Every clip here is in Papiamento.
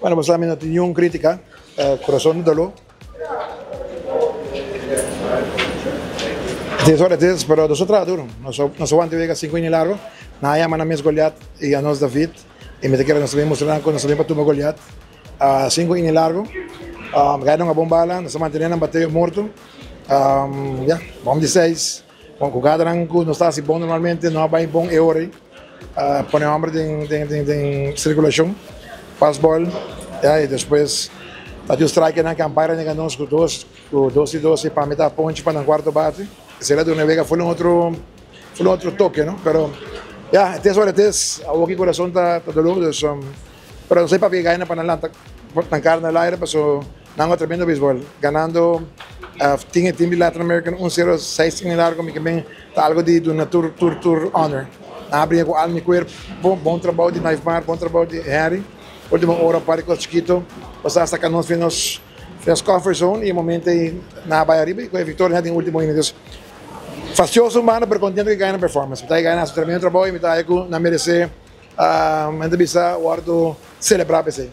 Bueno, pues mi no tin niun kritika, kurason ta doló. It is what it is, pero nos a traha duro. Nos a wanta wega sinku iña largo. Nan a yama nan mes Goliat i anos David. I mi ta kere nos ta bin mustra nan ku nos ta bin pa tumba Goliat. Sinku iña largo. Gaya nan a bon bala, nos a mantené nan bateo morto. Ya, bom di seis. Bon, jugadanan ku nos ta hasi bon normalmente no a bai bon e ora ei. Pone homber den den den den sirkulashon, pas bòl, ya, i despues ta tin un strikenan ku umpire a nega nos ku dos ku dos i dos i pa mi ta ponchi pa nan kuarto bate. Esei la duna e wega ful un otro ful un otro toke no, pero ya, et es wòt et es. Awoki kurason ta ta doló, dus pero nos a papia gaina pa nan lanta nan kara na laire paso Nan a tremendo beisbol, ganando tin e team di Latin American un sero seis inning largo mi ke men ta algo di duna tur tur tur honor. Nan a bringa ku alma i kuerpo, bon trabou di Naifmar, bon trabou di Henry. Ultimo ora un par di kos chikito nos a saka nos fin nos fin nos comfort zone i e momento ei nan a bai ariba i ku e viktoria den ultimo inning. Dus fastioso un banda pero kontento ku e gana performance. Mi ta gana hasi tremendo trabou i mi ta haya ku nan merese men ta bisa wòrdu Selebrá p'esei.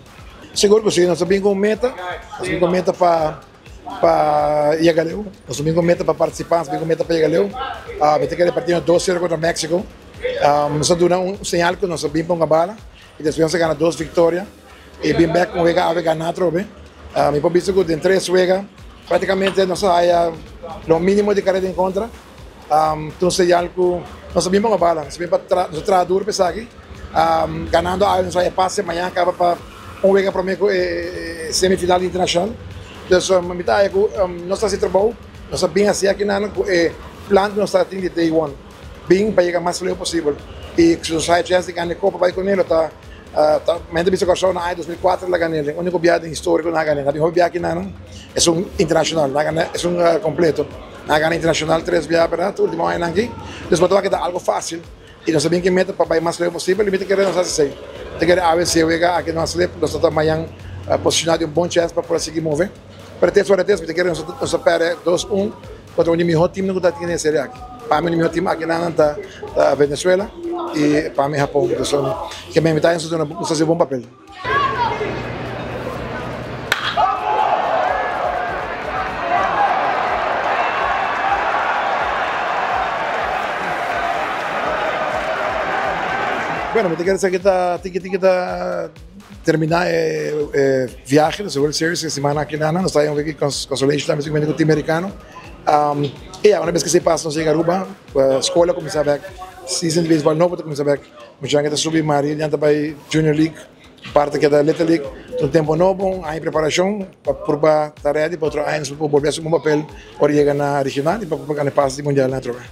Sigur ku si, nos ta bin ku un meta, nos bin ku un meta pa pa yega leu, nos ta bin ku un meta pa partisipá, nos ta bin ku un meta pa yega leu. Mi ta kere partido dos sero kontra Mexico, nos a duna un señal ku nos a bin pa un bala i despues nos a gana dos viktoria i bin bèk un wega awe gana atrobe. Mi por bisa ku den tres wega práktikamente nos a haya lo mínimo di kareda en kontra. Ta un señal ku nos a bin pa un bala, nos a bin pa nos a traha duru pa esaki. Ganando awe nos a haya pase, mañana kaba pa un wega prome ku e semifinal internashonal. Dus mi ta haya ku nos ta hasi trabou, nos a bin hasi akinan ku e plan ku nos ta tin di day one, bin pa yega mas leu posibel. I si nos haya chèns di gana e kopa bai kuné lo ta ta mi ta bisa Kòrsou na aña 2004 el a gana el, e úniko biaha den historia ku nan a gana el. Nan tin hopi biaha akinan, esun internashonal, nan a gana esun kompleto, nan a gana internashonal tres biaha bèrdat último añanan aki. Dus bo ta wak e ta algu fásil. I nos ta bin ki meta pa bai mas leu posibel i mi ta kere nos hasi esei. Mi ta kere awe si e wega aki no a slip, nos ta ta mañan posishoná di un bon chèns pa por a sigui move. Pero tes ora tes mi ta kere nos ta pèrdè dos un kontra un di mihó timnan ku ta tin den e serie aki. Pa mi un di mihó tim akinan ta Venezuela i pa mi Hapon. Ke mi ta nos ta hasi bon papel. Bueno, mi ta kere sa ki ta tiki tiki ta termina e e viahe, nos World Series e semana aki nan. Nos ta un wiki consolation tambe sigumente ku team americano. Y ya, una bes ke esei pasa nos yega Aruba, skol a kuminsá bek, season di beisbòl nobo ta kuminsá bek. Muchanan ke ta subi Maria ta bai Junior League. Parti keda Little League ta un tempo nobo, un aña di preparashon pa purba ta ready pa otro aña nos por bolbe hasi un bon papel ora yega na regional y pa por gana e pase di mundial na atrobe.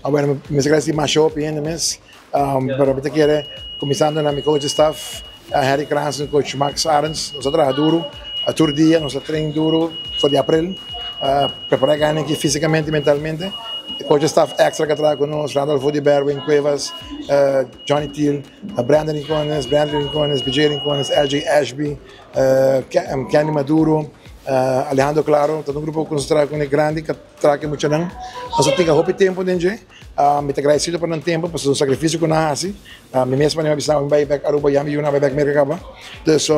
Bueno, mi mester gradisi masha hopi hende mes, pero mi ta kere kuminsando na mi coach staff, Harry Krans en coach Max Arends, nos a traha duro tur dia, nos a train duro for di april, prepara e gana aki fisicamente y mentalmente. E coach staff extra ke a traha ku nos, Randolph Woody Berwin Cuevas, Johnny Thiel. Brandon Rincones, Bradley Rincones, BJ Rincones, LJ Ashby, Kenny Maduro, Alejandro Claro, ta un grupo ku nos a traha kuné grandi ku a traha ku e muchanan. Nos a tinga hopi tempu den dje. Mi ta agradesido pa nan tempu pasobra un sakrifisio ku nan a hasi. Mi mes manera mi a bisa nan mi bai bèk Aruba ya mi yunan a bai bèk Merka kaba. Dus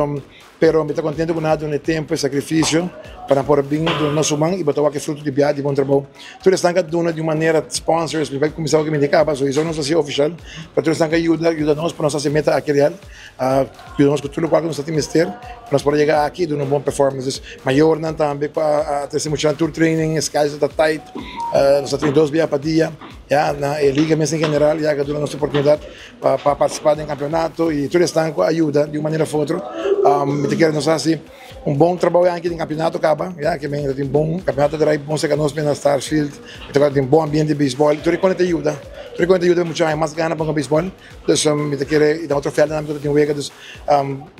Pero mi ta contento cu nan a duna e tempo, e sacrificio, pa nan por a bin duna nos su man y bo ta wak e fruto di bia di bon trabou. Tur esnan cu a duna di un manera, sponsors, mi bai cuminsa wak mi tin caba, so esaki nos ta haci oficial, pero tur esnan cu a yuda, yuda nos pa nos haci e meta aki real, a yuda nos cu tur locual cu nos ta tin mester pa nos por a yega aki y duna un bon performance. Dus mayornan tambe cu a trece muchanan tur training, e schedule ta tight, nos ta train dos bia pa dia, ya, na e liga mes en general ya cu a duna nos e oportunidad. Pa partisipá den kampeonato i tur esnan ku a yuda di un manera òf otro. Mi ta kere nos hasi un bon trabou aki den kampeonato kaba, ya ke men ta tin bon kampeonato ta drai bon serka nos na Starsfield, mi ta kòrda tin bon ambiente di beisbòl, tur e kos ta yuda, tur e kos ta yuda mucha haña mas gana pa hunga beisbòl. Dus mi ta kere i den otro vèlden tambe ku ta tin wega, dus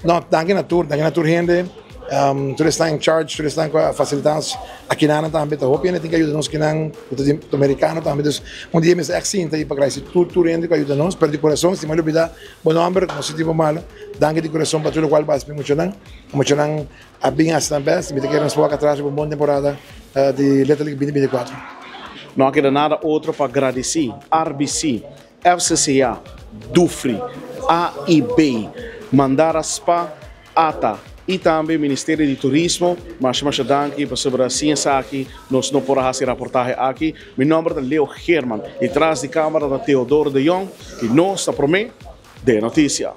no danki na tur, danki na tur hende. Tur esnan in charge, tur esnan ku a fasilitá nos akinanan tambe. Ta hopi hende tin ku a yuda nos akinan, ku ta di amerikano tambe. Dus un dia mester ègt sinta i pa gradisí tur tur hende ku a yuda nos, pero di kurason si mi a lubidá bo nòmber, no sinti bo malu. Danki di kurason pa tur lokual bo a hasi pa e muchanan. E muchanan a bin hasi nan bèst i mi ta kere nos por wak atras riba un bon temporada di Little League binti 24. No a keda nada otro pa gradisí RBC, FCCA, Dufry, AIB, Mandara Spa, Ata. y tambe Ministerio di Turismo, masha masha danki, pasobra sin esaki nos no por a haci reportahe aki. Mi nomber ta Leo Herman y tras di camara ta Theodoro de Jong y nos ta prome den noticia.